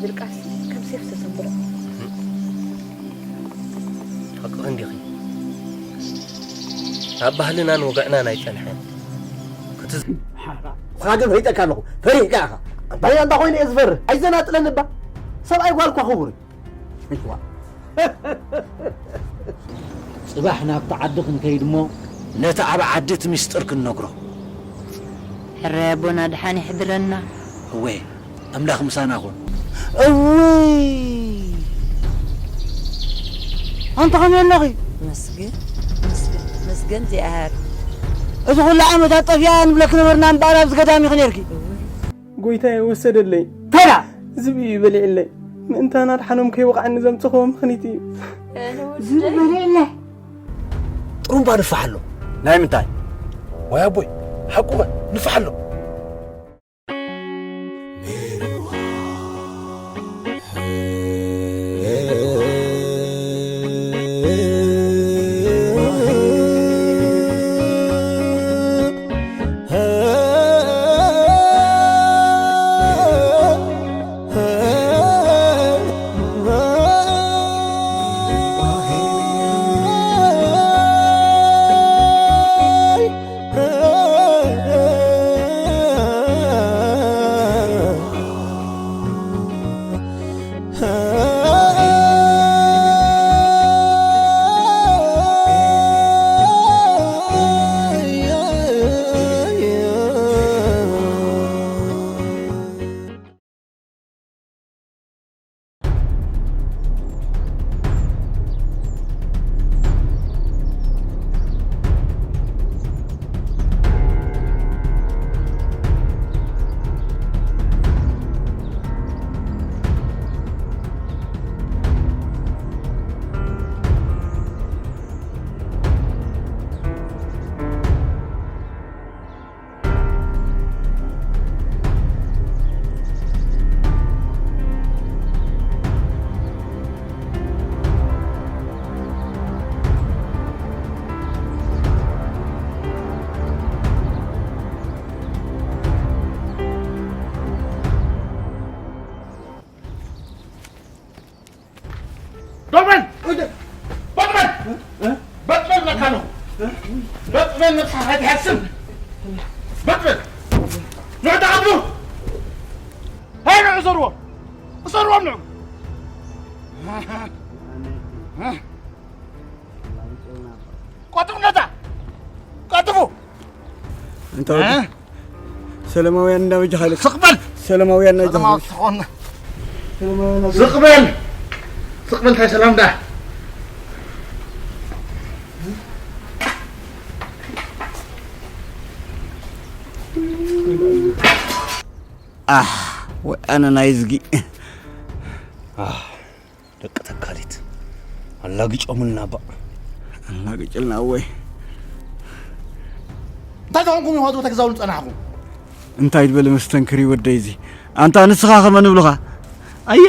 ድርቃስ ከም ሴፍ ተሰንብሮ። ሓቅኺ እንዲኺ። ኣብ ባህልናን ወግዕናን ኣይጸንሐን። ክት- ንስኻ ግን ፈሊጠካ ኣለኹ። ፈሪሕካ ኢኻ። እንታይ ኣንታ ኮይኑ እየ ዝፈርህ? ኣይዘናጥለኒ እባ። ሰብኣይ ጓል እኳ ክቡር እዩ። እዋ። ጽባሕ ናብቲ ዓዲ ክንከይድ እሞ ነቲ ኣብ ዓዲ እቲ ምስጢር ክንነግሮ። ሕራይ ኣቦና ደሓን ይሕድረና። እወ፣ ኣምላኽ ምሳና ኹን። እውይ! ኣንታ ከመይ ኣለኺ? መስገን፣ መስገን፣ መስገን እግዚኣብሔር። እዚ ኩሉ ዓመታት ጠፊኣ ንብለኪ ነበርና እምበኣር ኣብዚ ገዳም ኢኺ ነርኪ። እውይ። ጎይታየ ወሰደለይ። ተራ! ዝብኢ እዩ በሊዕለይ። ምእንታን ኣድሓኖም ከይወቕዓኒ ዘምጽእዎ ምኽኒት እዩ። ዝብኢ በሊዕለይ። ጥሩምባ ንፋሕ ኣሎ። ናይ ምንታይ? ወይ ኣቦይ፣ ሓቁኸ፣ ንፋሕ ኣሎ። ደው በል! በጥ በል! በጥ በል! በቃ ነው። በጥ በል! ነብስኻ ከይትሓስብ በጥ በል! ንዑ ተቐብሉ! ሃይ ንዑ እሰርዎም! እሰርዎም ንዑ! ቀጥፉ ነታ! ቀጥፉ! እንታ ወዲ እ? ሰላማውያን እንዳበጃኻ ልክ። ስቕ በል! ሰላማውያን እንዳበጃኻ ሰላማዊ ልክ። ትኾን። ሰላማውያን እንዳበጃኻ ስቕ በል! ስቕ በል፣ እንታይ ሰላም ዳ? ኣህ፣ ወይ ኣነ ናይ ዝጊ። ኣህ፣ ደቂ ተካሊት ኣላግጮምልና ባእ። ኣላግጭልና ወይ። እንታይ ተኾንኩም ኢኹም ተተግዛውሉ ጸናሕኩም? እንታይ ዝበለ መስተንክር እዩ ወደይ እዚ። ኣንታ ንስኻ ከመ ንብሉኻ? ኣያ፣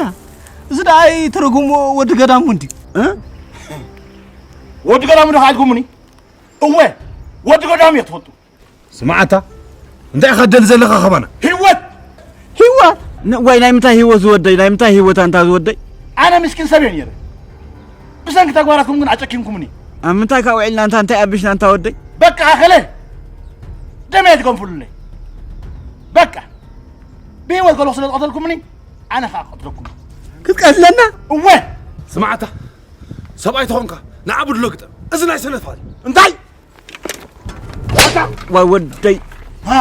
እዚ ደኣ ኣይተረጉሞ ወዲ ገዳሙ እንዲ። እ? ወዲ ገዳሙ ዶ ካልኩምኒ? እወ፣ ወዲ ገዳሙ እየ ትፈልጡ። ስማዓታ፣ እንታይ ኢኻ ደሊ ዘለኻ ኸባና? ህይወት! ህይወት! ን-፣ ዋይ፣ ናይ ምንታይ ህይወት ዝወደይ? ናይ ምንታይ ህይወት ኣንታ ዝወደይ? ኣነ ምስኪን ሰብ እየ ነይረ። ብሰንኪ ተግባራትኩም ግን ኣጨኪንኩምኒ። ኣብ ምንታይ ካብ ውዒልና ኣንታ እንታይ ኣቢሽና ኣንታ ወደይ? በቃ ኣኸለ! ደመይ ትገንፍሉለይ። በቃ። ብህይወት ከለኹ ስለ ዝቐተልኩምኒ፣ ኣነ ኸኣ ክቐትለኩም። ክትቀትለና? እወ! ስማዓታ፣ ሰብኣይ ተኾንካ፣ ንዓ ብድሎ ግጠም። እዚ ናይ ሰነፍ ቃል። እንታይ? ዋይ ወደይ። ሃ?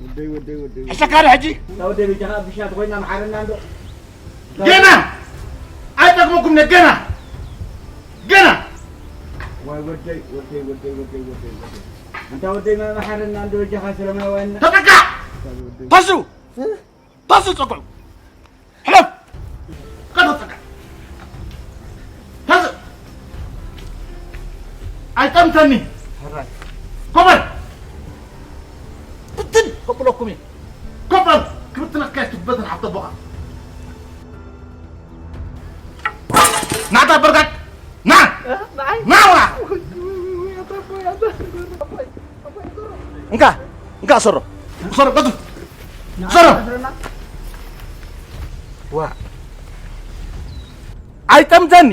ወደይ፣ ወደይ፣ ወደይ፣ ወደይ። ሕሸካ ዶ ሕጂ? እንዳ ወደይ በጃኻ ኣብ ብሻት ኮይና መሓረና እንዶ። ገና! ኣይጠቅመኩም ነ፣ ገና! ገና! ዋይ ወደይ፣ ወደይ፣ ወደይ፣ ወደይ፣ ወደይ፣ ወደይ። እንዳ ወደይ መ-፣ መሓረና እንዶ በጃኻ ሰላማውያን። ተጠቃ! እንዳ ወደይ። ተሱ! እ? ተሱ ጸጉዑ! ሕለፍ! ቀጥ በል ጸጋ! ተስ-! ኣይጠምተኒ! ሕራይ! ኮበል! ብትን ከብለኩም እየ! ኮበል! ክብትነካ እየ ትበትን ሓፍቲ ኣቦኻ! ናታ በርጋግ! ና! እ? ንዓይ? ና ውራ! ውይ፣ ውይ፣ ውይ፣ ኣታ ኣቦይ፣ ኣታ ኣቦይ፣ ኣቦይ፣ ኣቦይ፣ ኣቦይ። እንካ፣ እንካ፣ ሰሮ። ሰሮ፣ ቀጥል። ሰሮ። ዋ። ኣይጠምተኒ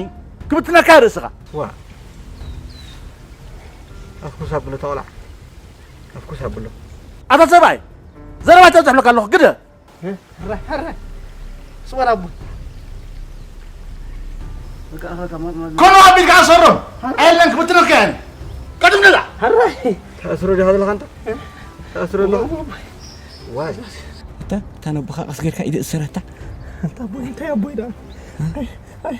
ክብትነካ ርእስኻ። ዋ ኣፍኩስ ኣብሎ ተቆላዕ ኣፍኩስ ኣብሎ። ኣታ ሰብኣይ ዘረባ ተብዝሕለካ ኣለኹ ግደ። ሕራይ ሕራይ ስወር ኣቦ። በቃ ኣኻ ከማት ማት ኮኖ ኣቢልካ ኣሰሮም። ኣየለን ክብትነካ እየን። ቀድም ንላ። ሕራይ ተኣስሮ ዲኻ ዘለኻ ኣንታ? ተኣስሮ ኣለኻ? ዋይ እታ እታ ነቦኻ ቀስ ጌርካ ኢደ እሰረታ። ኣንታ ኣቦይ እንታይ ኣቦይ ደኣ? ኣይ ኣይ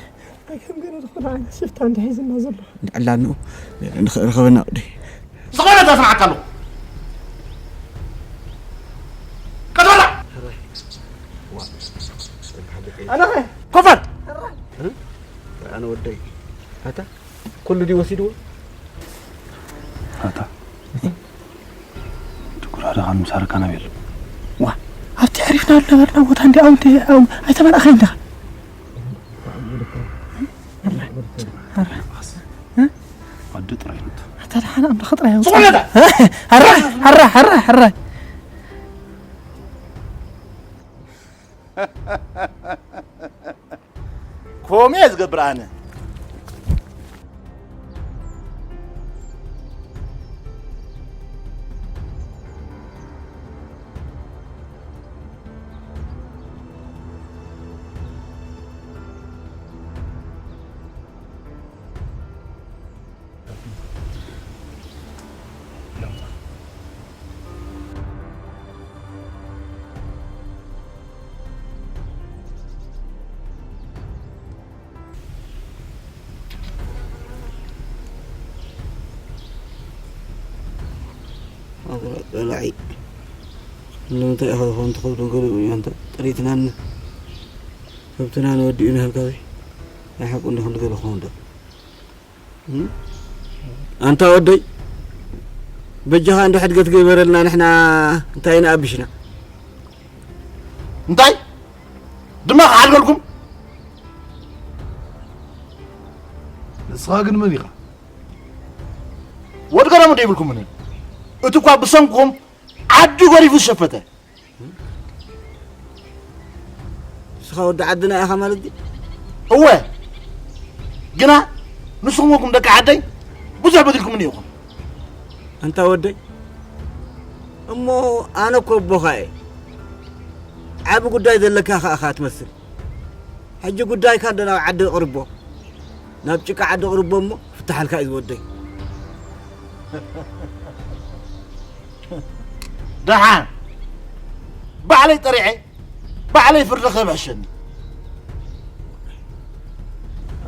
ኣይ ከም ገለ ዝኾነ ዓይነት ሽፍታ እንድሕር ሒዝና ዘሎ። ዕላል ንኡ ንኽረኸበና ወደይ። ዝኾነ ተስማዓካ ኣለኹ። ቀጥበላ። ኣነኸ ኮፈር። ኣነ ወደይ ኣታ ኩሉ ድዩ ወሲድዎ? ኣታ እቲ ጉራደ ካብ ምሳርካ ናብ የለ። ዋ ኣብቲ ዕሪፍና ዝነበርና ቦታ እንዲ ኣው እንዲ ኣው ኣይተመላእኻይ እንዲኻ። ኣደ ጥራይ ነቱ ኣታ ደሓን ኣምላኽ ጥራይ ኣውፅእ። ዝኾነ ዳ። ሕራይ ሕራይ ሕራይ ሕራይ። ከምኡ እየ ዝገብር ኣነ። ኣጉራ በላዒ። ንምንታይ ኢኻ ዝኾን ትኸብዱ ገለ እዩ ኣንታ ጥሪትናን ከብትና ንወዲኡ ንሃልካዊ ናይ ሓቁ እንዲ ክንዲ ገለ ክኸውን ዶ? እም? ኣንታ ወደይ በጃኻ እንዲ ሕድገት ገበረልና ንሕና እንታይ ንኣብሽና? እንታይ? ድማ ክሓድገልኩም? ንስኻ ግን መን ኢኻ? ወዲ ገዳሙ ዶ ይብልኩምኒ? እቲ እኳ ብሰንክኹም ዓዲ ጎሪፉ ዝሸፈተ። ንስኻ ወዲ ዓድና ኢኻ ማለት ድዩ? እወ። ግና ንስኹም ወኩም ደቂ ዓደይ ብዙሕ በዲልኩምኒ ኢኹም። ኣንታ ወደይ እሞ ኣነ እኮ ኣቦኻ እየ። ዓቢ ጉዳይ ዘለካ ኸኣ ኢኻ ትመስል። ሕጂ ጉዳይካ እንዶ ናብ ዓዲ ኣቕርቦ፣ ናብ ጭቃ ዓዲ ኣቕርቦ እሞ ፍታሓልካ እዩ ዝወደይ። ደሓን ባዕለይ ጠሪዐ ባዕለይ ፍርዲ ክህብ ሕሸኒ።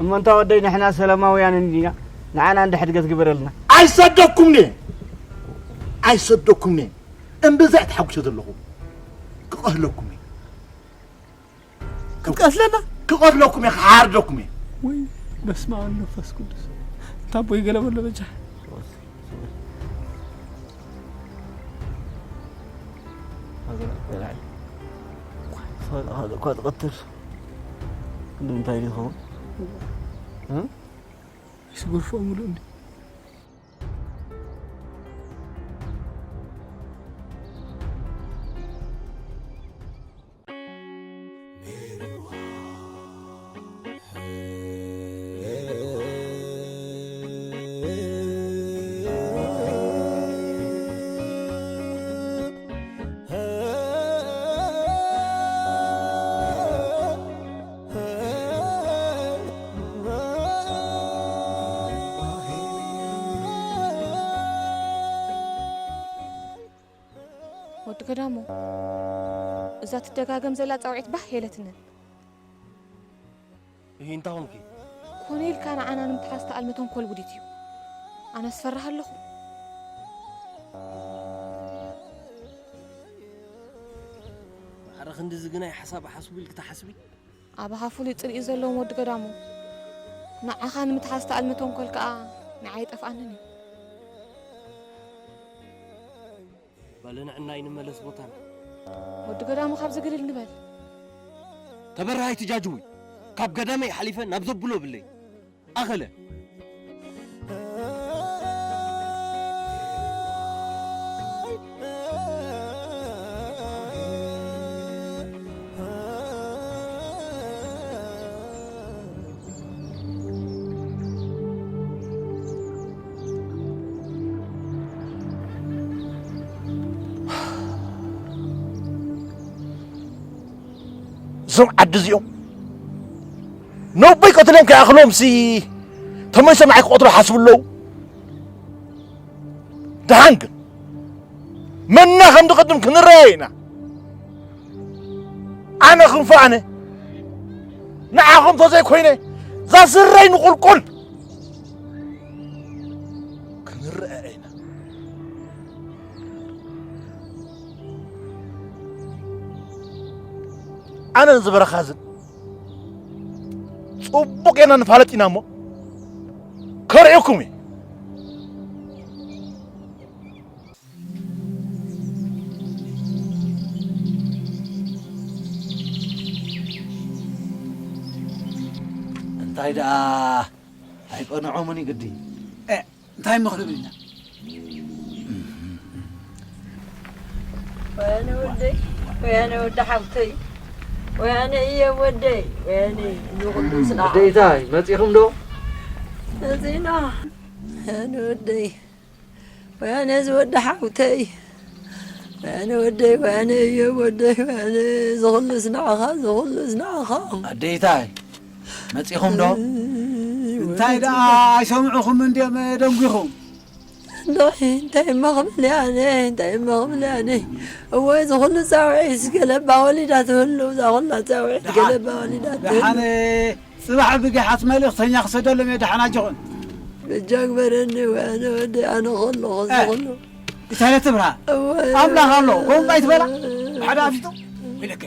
እሞ እንታ ወደይ ንሕና ሰላማውያን እንዲና ንዓና እንደ ሕድገት ግበረልና። ኣይሰደኩም እየ ኣይሰደኩም እየ እምብዛ ተሓጉሰ ዘለኹ ክቐትለኩም እየ። ክትቀትለና? ክቐትለኩም እየ፣ ክሓርደኩም እየ። ወይ በስመ ኣብ መንፈስ ቅዱስ። እንታ ኣቦይ ገለ በሎ በጃ። ሃገር ኣበላዒ። ሰው ሃገር እኳ ትቐትል። ንምንታይ ድዩ ይኸውን? እ? ይስጉርፎ ሙሉ እንዲ። ወዲ ገዳሙ፣ እዛ ትደጋገም ዘላ ጻውዒት ባህ የለትንን። እሂ፣ እንታይ ኾንኪ? ኮነ ኢልካ ንዓና ንምትሓዝ ተኣልመ ተንኮል ውዲት እዩ። ኣነስ ፈራህ ኣለኹ። ማዕረ ክንድዚ ግናይ ሓሳብ ሓስቡ ኢልኪ ትሓስቢ? ኣባኻ ፍሉይ ጽልኢ ዘለዎም ወዲ ገዳሙ፣ ንዓኻ ንምትሓዝ ተኣልመ ተንኮል ከኣ ንዓይ ኣይጠፍኣንን እዩ። በል ንዕናይ ንመለስ ቦታና። ወዲ ገዳሙ ካብዚ ግልል ንበል። ተበራህ ኣይትጃጅዊ። ካብ ገዳመይ ሓሊፈ ናብ ዘብሎ ብለይ። ኣኸለ። እዞም ዓዲ እዚኦም ነቦይ ቀትሎም ከይኣኽሎም ሲ ተመልሶም ንዓይ ክቐትሉ ሓስቡ ኣለዉ። ደሓን ግን መና ከም ዝቐድም ክንረኣየ ኢና። ኣነ ክንፈ ኣነ ንዓኹም ተዘይኮይነ እዛ ስረይ ንቑልቁል ክንረኣየ ኢና። ኣነ ንዝበረኻዝን ጽቡቕ ጌርና ንፋለጥ ኢና እሞ ከርእየኩም እየ። እንታይ ደኣ ኣይቀንዖምን እዩ ግዲ። እ፣ እንታይ እሞ ክንብል ኢና? ወያነ ወደይ፣ ወያነ ወዲ ሓውተይ፣ ወያነ እየ ወደይ፣ ወያነ ንኹሉ ስራሕ። ኣደይታይ መጺኹም ዶ? መጺና። ወያነ ወደይ፣ ወያነ ዝወዲ ሓውተይ፣ ወያነ ወደይ፣ ወያነ እየ ወደይ፣ ወያነ ዝኹሉ ስናዕኻ፣ ዝኹሉ ስናዕኻ። ኣደይታይ መጺኹም ዶ? እንታይ ደኣ ኣይሰምዑኹም እንድዮም ደንጒኹም? እንታይ እንታይ እሞ ክብል እየ ኣነ? እንታይ እሞ ክብል እየ ኣነ? እወ፣ እዚ ኩሉ ጻውዒት ገለ እባ ወሊዳ ትህሉ፣ እዛ ኩላ ጻውዒት ገለ እባ ወሊዳ ትህሉ። ደሓን ጽባሕ ብጊሓት መልእኽተኛ ክሰደሎም እየ፣ ደሓን ኣጆኹም። በጃ ግበረኒ፣ ወያነ ወደይ፣ ኣነ ከለኹ እዚ እ፣ ኩሉ። ኢሳያስ ትብራ። እወ። ኣምላኽ ኣሎ፣ ከምኡ ኣይትበላ። ሓደ ኣፊቱ ኢለከ።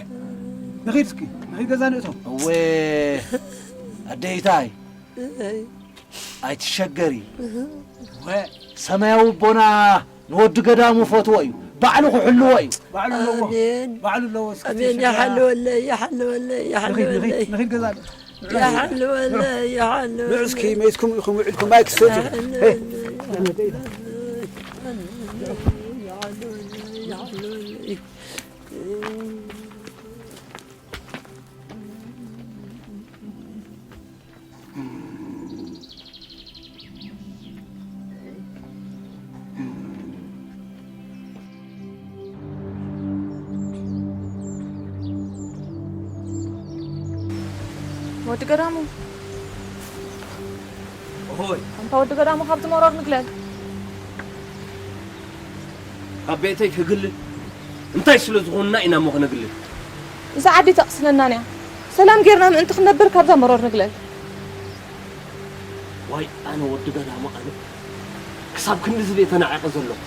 ንኺድ እስኪ፣ ንኺድ ገዛ ንእቶ። እወ፣ ኣደይታይ። እይ። ኣይትሸገሪ። ወ- ሰማያዊ ኣቦና ንወዲ ገዳሙ ፈትዎ እዩ። ባዕሉ ክሕልዎ እዩ። ባዕሉ ኣለዎ። ኣሜን። ባዕሉ ኣለዎ። እስኪ ኣሜን። ትሸገራ። ይሓልወለይ፣ ይሓልወለይ፣ ንኺድ፣ ንኺድ፣ ይሓልወለይ። ንኺድ ገዛ ኣሎ። ይሓልወለይ፣ ይሓልወለይ። ንዑ እስኪ መይትኩም ኢኹም ውዒልኩም ማይ ክሰትዩ። ይሓልወለይ፣ ሄይ። ይሓልወለይ፣ ይሓልወለይ፣ ይሓልወለይ። ወዲ ገዳሙ። ኦሆይ። ኣንታ ወዲ ገዳሙ፣ ካብቲ መሮር ንግለል። ካብ ቤተይ ክግልል? እንታይ ስለ ዝኾንና ኢና እሞ ክነግልል? እዛ ዓዲ ተቕስነናን እያ። ሰላም ጌርና ምእንቲ ክንነብር ካብዛ መሮር ንግለል። ዋይ ኣነ ወዲ ገዳሙ ኣነ። ክሳብ ክንድዚ ድየ ተናዒቐ ዘለኹ?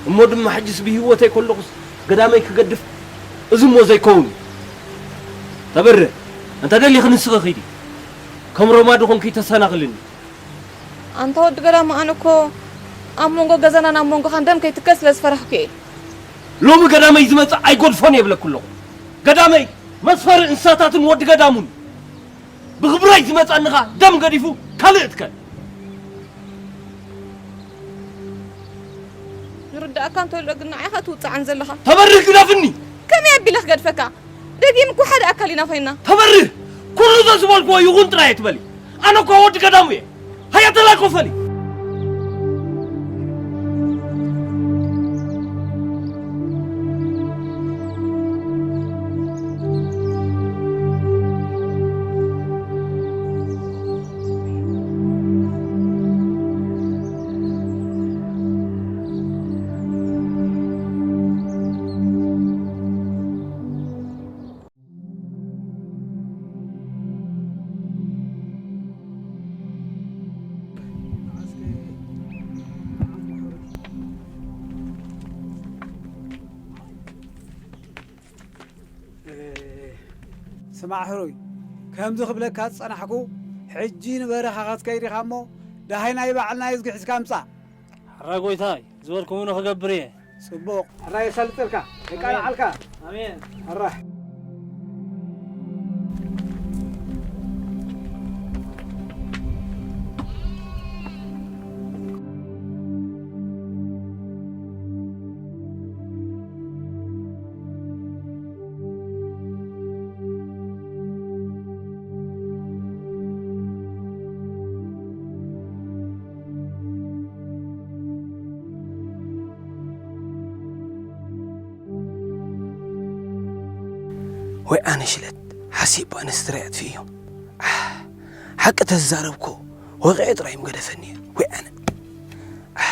እሞ ድማ ሕጅስ ብህይወተይ ከለኹስ ገዳመይ ክገድፍ? እዚ እሞ ዘይከውን እዩ። ተበረ፣ እንተ ደሊኺ ንስኺ ኺዲ። ከም ሮማ ድኾንኪ ተሰናኽልኒ። ኣንታ ወዲ ገዳሙ፣ ኣነ እኮ ኣብ መንጎ ገዛናን ኣብ መንጎኻን ደም ከይትከል ስለ ዝፈራሕኩ እየ። ሎሚ ገዳመይ ዝመጽእ ኣይጎድፎን እየ ይብለኩ ኣለኹ። ገዳመይ መስፈሪ እንስሳታትን ወዲ ገዳሙን። ብኽብረይ ዝመጻኒ ኸኣ ደም ገዲፉ ካልእ እትከል። ይርድኣካ እንተሎ ግን ንዓኻ ትውጽዓን ዘለኻ። ተበርህ ግደፍኒ! ከመይ ኣቢለ ክገድፈካ? ደጊም እኮ ሓደ ኣካል ኢና ኮይንና። ተበርህ! ኩሉ ዘዝበልክዎ ይኹን ጥራይ ኣይትበሊ። ኣነ እኮ ወዲ ገዳሙ እየ። ሃያ ተላኮፈሊ። ስማዕ ሕሩይ፣ ከምዚ ክብለካ ዝጸናሕኩ፣ ሕጂ ንበረኻ ክትከይድ ኢኻ እሞ፣ ደሃይ ናይ ባዕልና እዝጊ ሒዝካ ምጻእ። ሕራይ ጎይታይ፣ ዝበልኩምኒ ክገብር እየ። ጽቡቕ። ሕራይ የሳልጠልካ። የቃልዓልካ። ኣሜን። ሕራይ። ወይ ኣነ ሽለት ሓሲብ ኣነስ ጥራይ ኣጥፊእዮ። ኣሕ፣ ሓቂ ተዛረብኮ ወቂዐ ጥራይ ምገደፈኒ። ወይ ኣነ። ኣሕ።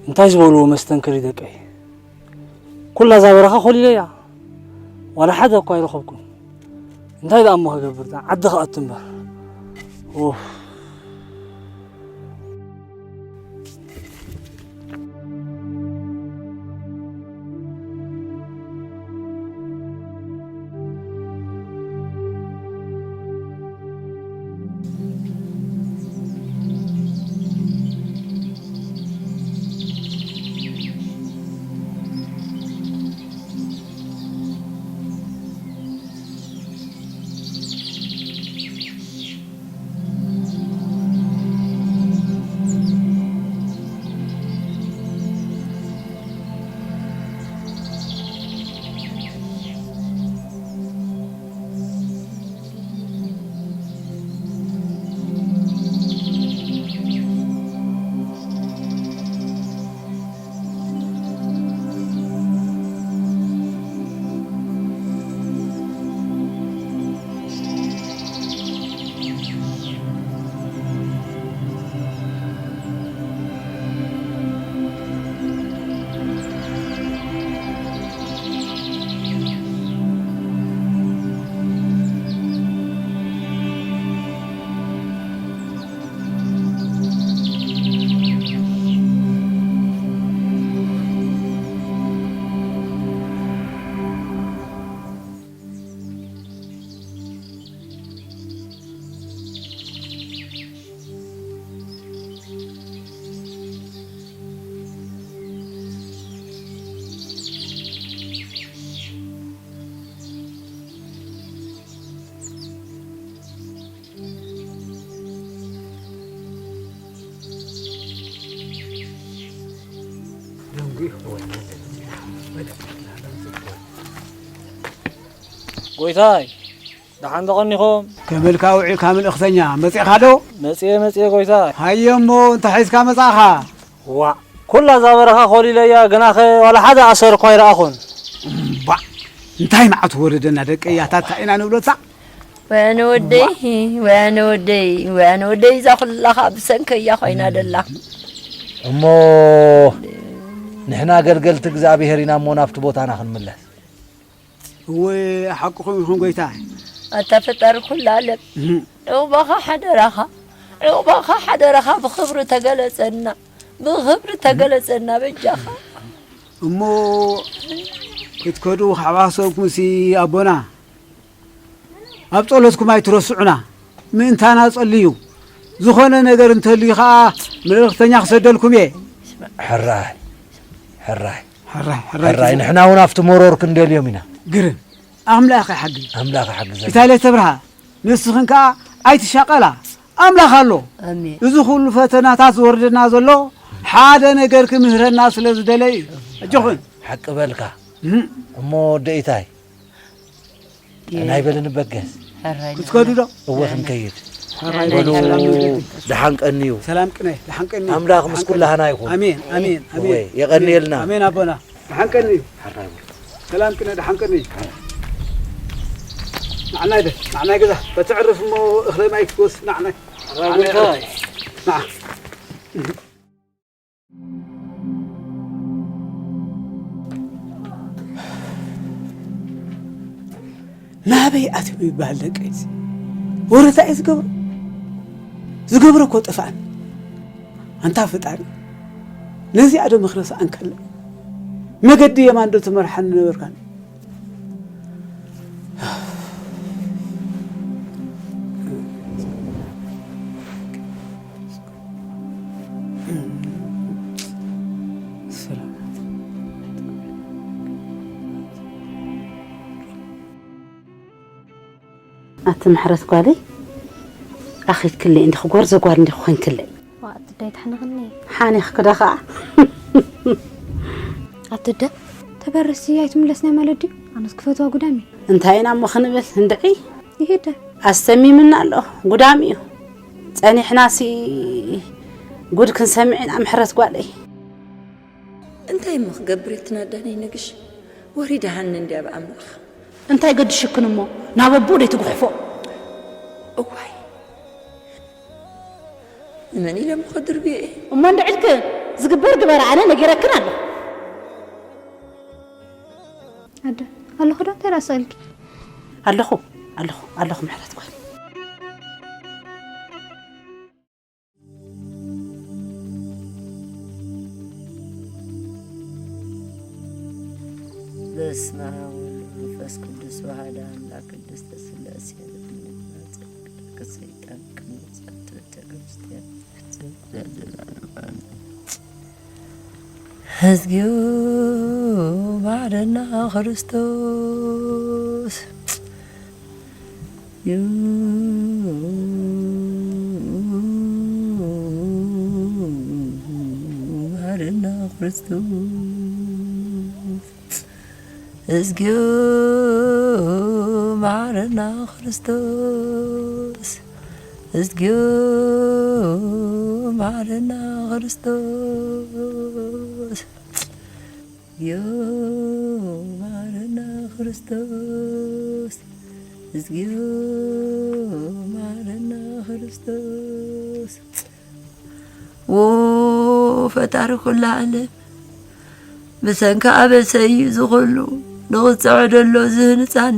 እንታይ ዝበልዎ መስተንክር እዩ ደቀይ? ኩላ እዛ በረኻ ኮሊለያ፣ ዋላ ሓደ እኳ ኣይረኸብኩን። እንታይ ደኣ እሞ ክገብር፣ እዛ ዓዲ ክኣቱ እምበር። ኡፍ። ጎይታይ፣ ደሓን ዶ ቀኒኹም? ከመልካ ውዒልካ መልእኽተኛ፣ መጺእኻ ዶ? መጺኤ፣ መጺኤ ጎይታይ። ሃየ እሞ፣ እንታይ ሒዝካ መጻእኻ? ዋእ፣ ኩላ እዛ በረኻ ኮሊለያ፣ ግናኸ ዋላ ሓደ ኣሰር እኳ ኣይረኣኹን። እምባእ፣ እንታይ መዓት ወረደና ደቀይ፣ ኣታ እንታይ ኢና ንብሎ እታ? ወያነ ወደይ፣ ወያነ ወደይ፣ ወያነ ወደይ፣ እዛ ኩላ ኸኣ ብሰንከይ እያ ኮይና ደላ። እሞ ንሕና ኣገልገልቲ እግዚኣብሔር ኢና እሞ ናብቲ ቦታና ክንምለስ። እወ፣ ሓቅኹም ኢኹም ጎይታይ። ኣታ ፈጣሪ ኩሉ ዓለም፣ እህ። ዕቑባኻ ሓደራኻ፣ ዕቑባኻ ሓደራኻ ብኽብሪ ተገለጸና፣ ብኽብሪ ተገለጸና በጃኻ። እሞ ክትከዱ ካብ ሓሰብኩምሲ ኣቦና፣ ኣብ ጸሎትኩም ኣይትረስዑና፣ ምእንታና ጸልዩ። ዝኾነ ነገር እንተልዩ ኸኣ መልእኽተኛ ክሰደልኩም እየ። ሕራይ፣ ሕራይ፣ ሕራይ፣ ሕራይ፣ ሕራይ፣ ሕራይ። ንሕና እውን ኣብቲ መሮር ክንደልዮም ኢና። ግርም፣ ኣምላኽ ይሓግዝ። ኣምላኽ ይሓግዘና። ኢታሌ ተብርሃ፣ ንስኽን ከኣ ኣይትሻቐላ፣ ኣምላኽ ኣሎ። ኣሜን። እዚ ኩሉ ፈተናታት ዝወርደና ዘሎ ሓደ ነገር ክምህረና ስለ ዝደለ እዩ። ኣጆኹን። ሓቂ በልካ። እም። እሞ ወዲ ኢታይ፣ ናይ በል ንበገስ። ሕራይ ክትከዱ ዶ? እወ፣ ክንከይድ። ሕራይ በሉ፣ ሰላም ንበል። ደሓን ቀንዩ። ሰላም ቅነ፣ ደሓን ቅነ። ኣምላኽ ምስ ደሓን ቅነ። ኩላህና ይኹን። ኣሜን፣ ኣሜን፣ ኣሜን። እወ፣ የቐንየልና። ኣሜን ኣቦና። ደሓን ቀንዩ። ሕራይ በሉ። ሰላም ቅነ፣ ደሓን ቀንዩ። ንዓናይ ደ፣ ንዓናይ ገዛ። በትዕርፍ እሞ እኽለ ማይ ክትወስድ ንዓናይ። ሕራይ ጎይታይ። ንዓ። ናበይ ኣትዮም ይበሃል ደቀይሲ? ወረታ እየ ዝገብሮ? ዝገብሮ እኮ ጠፍኣኒ። ኣንታ ፈጣሪ፣ ነዚኣ ዶ መኽረሳ ኣንከለ? መገዲ የማን ዶ ትመርሓኒ ነበርካን? ኣቲ ምሕረት ጓለይ፣ ኣኺትክለይ እንዲኺ ጎርዞ ጓል እንዲኺ ኮንክለይ። ዋእ፣ ኣቲ ኣደ ኣይትሕነኽኒ። ሓኒኽኪ ዶ ኸዓ? ኣቲ ኣደ፣ ተበረሲ ኣይትምለስናይ ማለት ድዩ? ኣነስ ክፈትዋ ጉዳም እዩ። እንታይ ኢና እሞ ክንብል እንድዒ? ይሄደ። ኣስተሚምና ኣሎ፣ ጉዳም እዩ። ጸኒሕናሲ ጉድ ክንሰምዕ ኢና ምሕረት ጓለይ። እንታይ እሞ ክገብር እቲ ናዳነይ ንግሽ? ወሪዳ ሃኒ እንድያ ብኣምላኽ። እንታይ ገድሽክን እሞ ናብ ኣቦኡ ደይ ትጉሕፎ? እዋይ፣ ንመን ኢለ እሞ ከድርብዮ እየ? እሞ እንድዒ ኢልክን ዝግበር ግበራ፣ ኣነ ነጊረክን ኣለኹ። ኣደ፣ ኣለኹ ዶ? እንታይ ደኣ ስእልኪ? ኣለኹ፣ ኣለኹ፣ ኣለኹ ምሕረት ጓል። በስመ አብ ወወልድ ወመንፈስ ቅዱስ ወአሐዱ አምላክ ቅድስተ ሥላሴ። ሰይጣን ቅድሚ ቤተ ክርስቲያን። እግዚኦ መሐረና ክርስቶስ። መሐረና ክርስቶስ። እግዚኦ መሐረና ክርስቶስ። እግዚኦ መሐረና ክርስቶስ። እግዚኦ መሐረና ክርስቶስ። እግዚኦ መሐረና ክርስቶስ። ዎ ፈጣሪ ኩሉ ዓለም፣ ብሰንኪ ኣበሰ እዩ ዝኹሉ ንቕጽዖ ደሎ ዝህንጻነ።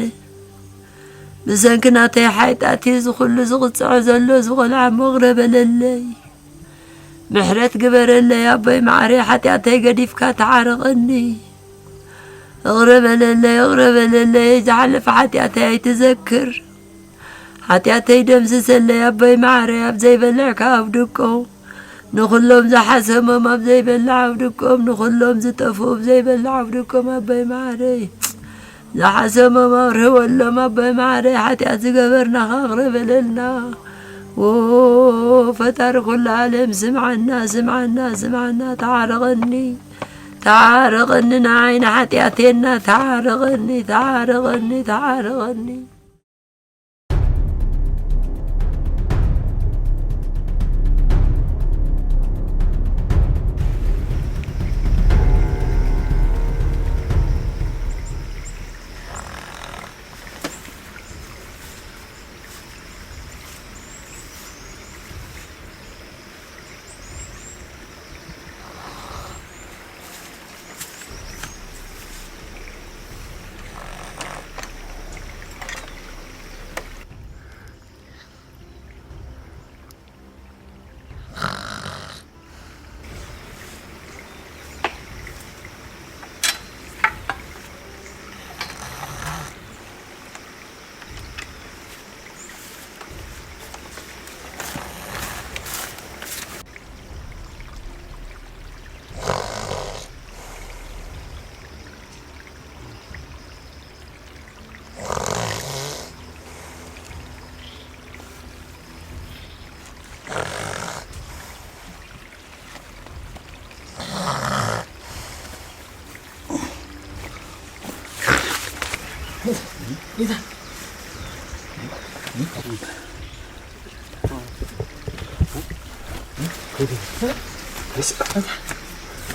ብሰንኪ ናተይ ሓጢኣት እዩ ዝኹሉ ዝቕጽዖ ዘሎ ዝቖልዓ እሞ ይቕረ በለለይ። ምሕረት ግበረለይ ኣቦይ መዓረይ፣ ሓጢኣተይ ገዲፍካ ተዓረቐኒ። ይቕረ በለለይ፣ ይቕረ በለለይ፣ ዝሓለፈ ሓጢኣተይ ኣይትዘክር። ሓጢኣተይ ደምስሰለይ ኣቦይ መዓረይ፣ ኣብ ዘይበልዕ ከኣ ኣብ ድቆ። ንኹሎም ዝሓሰሞም ኣብ ዘይበልዕ ኣብ ድቆም፣ ንኹሎም ዝጠፍኡ ኣብ ዘይበልዕ ኣብ ድቆም ኣቦይ መዓረይ። ዝሓሰሞም ኣብርህወሎም ኣቦይ መዓረይ፣ ሓጢኣት ዝገበርና ከኣ ይቕረ በለልና። ዎ ፈጣሪ ኩሉ ዓለም ስምዓና፣ ስምዓና፣ ስምዓና፣ ተዓረቐኒ፣ ተዓረቐኒ ንዓይ ንሓጢኣቴና፣ ተዓረቐኒ፣ ተዓረቐኒ፣ ተዓረቐኒ።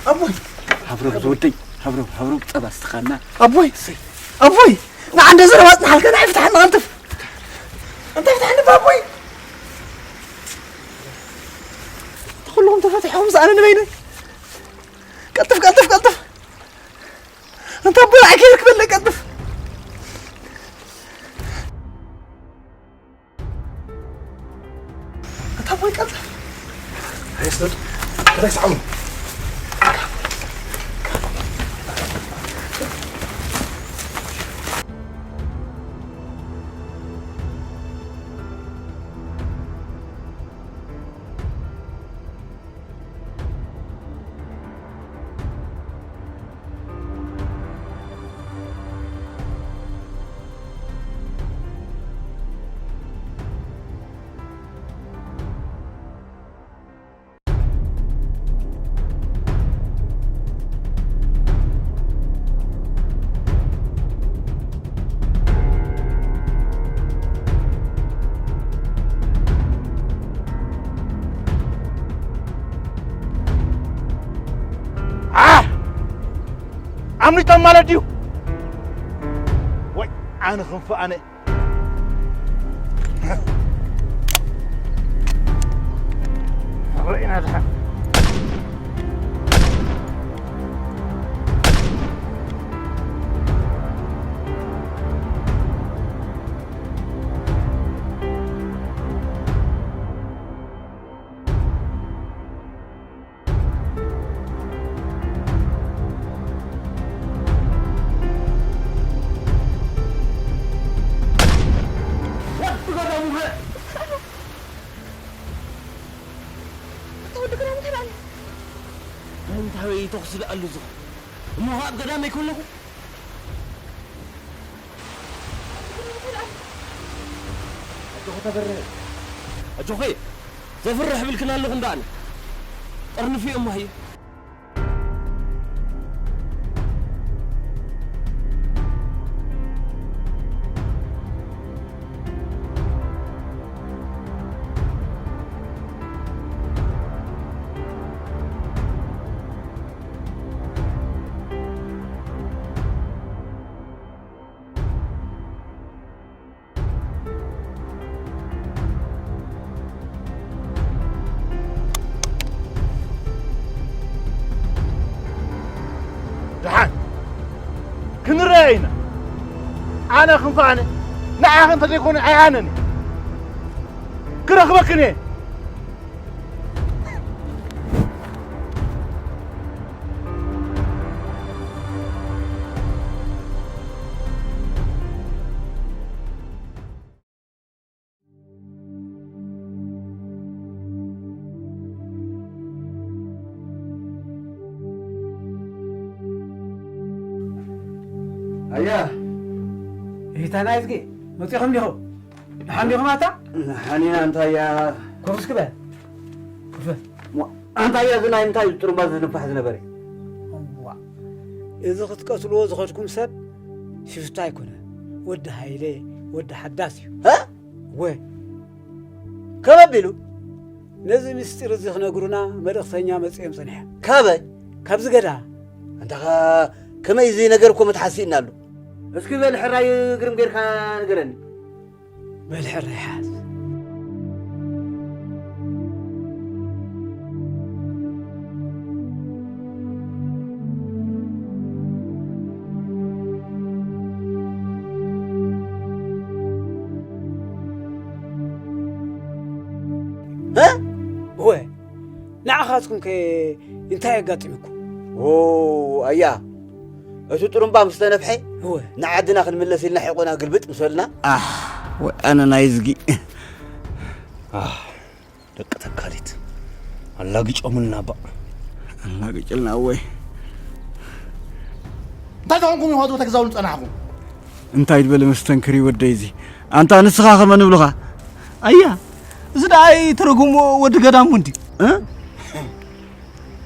ኣቦይ! ሃብረብ ዝወደይ፣ ሃብረብ፣ ሃብረብ ጸባ ስትኻና። ኣቦይ! ኣቦይ! ንዓንደ ዘረባ ጽንሓልካ፣ ንዓይ ፍትሓኒ፣ ቀልጥፍ! እንታይ ፍትሓኒ ኣቦይ? እቲ ኩልኹም ተፈቲሕኹም፣ ዝኣነ ንበይነይ። ቀልጥፍ፣ ቀልጥፍ፣ ቀልጥፍ! እንተ ኣቦይ ንዓይ ከይረክበለይ፣ ቀልጥፍ! ኣታ ኣቦይ ቀልጠፍ። ኣይስደዱ። ከመይ ሰዓቡ? ኣምሊጦም ማለት ድዩ? ወይ ኣነ ክንፈ ኣነ። ርኢና ድሓን። እንታይ ተኹሲ ደኣ ኣሎ ዝኾ? እሞ ኣብ ገዳም ኣይኮለኹ? ኣጆኺ ተበርህ። ኣጆኺ፣ ዘፍርሕ ብልክን ኣለኹ እንዳኣነ። ጠርንፊ እሞ ሃየ። ደሓን ክንረአ ኢና። ኣነ ክንፈ ኣነ ንዓኺ እንተዘይኮነ ኣይኣነን እየ። ክረኽበክን እየ። ኣያ። እታ ናይ እዝጊ መጺኹም ዲኹም? ደሓን ዲኹም ኣታ? ሓኒና እንታይ እያ? ኮፍ እስኪ በል። ኮፍ በል። ሞ-፣ ኣንታ እያ እዚ ናይ ምንታይ ጥሩምባ ዝንፋሕ ዝነበረ? እዋ፣ እዚ ክትቀትልዎ ዝኸድኩም ሰብ ሽፍታ ኣይኮነ፣ ወዲ ሃይለ፣ ወዲ ሓዳስ እዩ። እ? ወ-፣ ከመይ ኣቢሉ? ነዚ ምስጢር እዚ ክነግሩና መልእኽተኛ መጺኦም ጸኒሖም። ካበይ? ካብዚ ገዳ። ኣንታ ኸ ከመይ እዚ ነገር እኮ መትሓዚ ስኢንናሉ። እስኪ በል ሕራይ ግርም ጌርካ ንገረኒ። በል ሕራይ ሓዝ። እ? እወ፣ ንዓኻትኩምከ እንታይ ኣጋጢሙኩም? ኦ፣ ኣያ፣ እቲ ጥሩምባ ምስ ተነፍሐ፣ እወ። ንዓድና ክንምለስ ኢልና ሒቆና ግልብጥ ምስ በልና። ኣሕ፣ ወይ ኣነ ናይ እዝጊ። ኣሕ፣ ደቂ ተካሊት። ኣላግጮምልና ባእ። ኣላግጭልና እወይ። እንታይ ተኾንኩም ኢኹም ተግዛውሉ ጸናሕኩም? እንታይ ዝበለ መስተንክር እዩ ወደይ እዚ። ኣንታ ንስኻ ከመ ንብልኻ? ኣያ፣ እዚ ደኣ ኣይትረጉምዎ ወዲ ገዳሙ እንዲ። እ?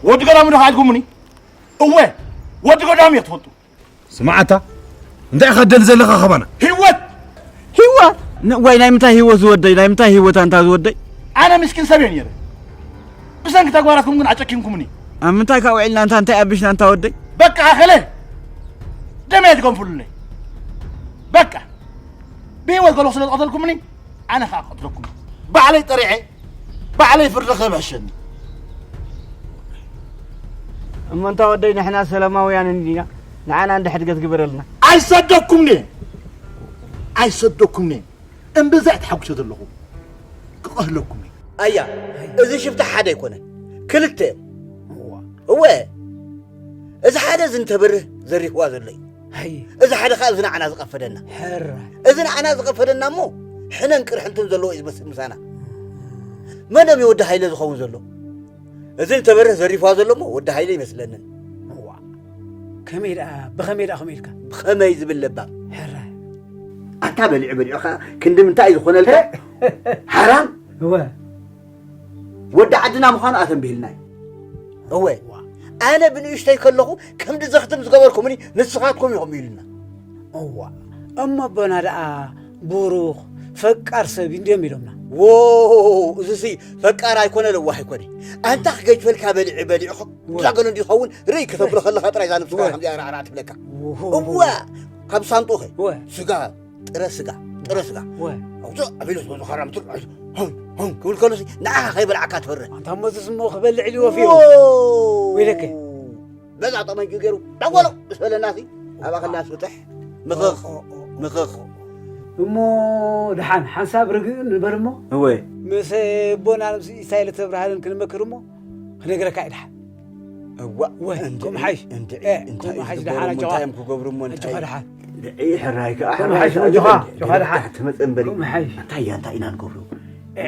ወዲ ገዳሙ ዶ ካልኩምኒ? እወ፣ ወዲ ገዳሙ እየ ትፈልጡ። ስማዓታ፣ እንታይ ኢኻ ትደሊ ዘለኻ ካባና? ህይወት! ህይወት? ን-፣ ዋይ፣ ናይ ምንታይ ህይወት ዝወደይ? ናይ ምንታይ ህይወት ኣንታ ዝወደይ? ኣነ ምስኪን ሰብ እየ ነይረ። ብሰንኪ ተግባራትኩም ግን ኣጨኪንኩምኒ። ኣብ ምንታይ ካብ ውዒልና ኣንታ እንታይ ኣቢሽና ኣንታ ወደይ? በቃ ኣኸለ። ደመይ ትገንፍሉለይ። በቃ። ብህይወት ከለኹ ስለ ዝቐተልኩምኒ፣ ኣነ ኸኣ ክቐትለኩም። ባዕለይ ጠሪዐ፣ ባዕለይ ፍርዲ ክህብ ሕሸኒ። እሞ እንታ ወደይ ንሕና ሰላማውያን እንዲና፣ ንዓና እንደ ሕድገት ግበረልና። ኣይሰደኩምኒ። ኣይሰደኩምኒ። እምብዛ እየ ተሓጒሰ ዘለኹ። ክቐህለኩም እዩ። ኣያ፣ እዚ ሽፍታ ሓደ ኣይኮነን፣ ክልተ እዮም። እዋ። እወ፣ እዚ ሓደ እዚ እንተበርህ ዘሪፍዋ ዘሎ እዩ። ኣይ። እዚ ሓደ ኸዓ እዚ ንዓና ዝቐፈደና። ሕራይ። እዚ ንዓና ዝቐፈደና እሞ ሕነን ቅርሕንትን ዘለዎ እዩ ዝመስል ምሳና። መን እዮም ወዲ ሃይለ ዝኸውን ዘሎ? እዚ እንተበርህ ዘሪፍዋ ዘሎ እሞ ወዲ ሃይለ ይመስለንን። እዋ። ከመይ ደኣ፣ ብኸመይ ደኣ ከምኡ ኢልካ? ብኸመይ ዝብል ለባም። ሕራይ። ኣታ በሊዑ በሊዑ ኸዓ ክንዲ ምንታይ እዩ ዝኾነልካ? ሓራም። እወ። ወዲ ዓድና ምዃኑ ኣተንቢህልና እዩ። እወ። እዋ። ኣነ ብንእሽተይ ከለኹ ከምዚ ዘኽትም ዝገበርኩምኒ ንስኻትኩም ኢኹም ኢሉና። እዋ። እሞ ኣቦና ደኣ ብሩኽ ፈቃር ሰብ እዩ እንድዮም ኢሎምና። ዎ፣ እዚሲ ፈቃር ኣይኮነ ለዋህ ኣይኮነ። ኣንታ ክገጅፈልካ በሊዑ በሊዑ ኸ እዛ ገለ እንዲ ዝኸውን ርእይ ከተብሎ ከለኻ ጥራይ እዛ ነብስካ ከምዚኣ ራዕራዕ ትብለካ። እዋ፣ ካብ ሳንጡኸ ስጋ፣ ጥረ ስጋ፣ ጥረ ስጋ ኣውፅእ ኣቢሉ ዝበዝኻራ ምትር፣ ሆም ሆም ክብል ከሎሲ ንዓኻ ከይበልዓካ ትፈርህ። ኣንታ እሞ እዚስ እሞ ክበልዕ ኢሉ ወፍዩ። ወይለከ። በዛ ጠመንጁ ገይሩ ዳጎሎ ምስ በለናሲ ኣባኸልና ስጥሕ ምኽኽ ምኽኽ። እሞ ደሓን ሓንሳብ ርግእ ንበል እሞ እወ። ምስ ኣቦና ምስ ኢሳይ ለተብርሃልን ክንመክር እሞ ክነግረካ እዩ ደሓን። እዋ፣ እወ፣ እንድዒ፣ ከምኡ ሓይሽ። እንድዒ፣ እ፣ እንታይ ከምኡ እዩ ሓይሽ ዝገብሩ ደሓን እሞ፣ ኣጆኻ። እንታይ እዮም ክገብሩ እሞ፣ እንታይ ኣጆኻ እዩ? ደሓን። እንድዒ፣ ሕራይ ከኣ ከምኡ ሓይሽ፣ ኣጆኻ፣ ኣጆኻ ደሓን። ትመጽእ እምበሪ። ከምኡ ሓይሽ። እንታይ እያ፣ እንታይ ኢና ንገብሩ? እ፣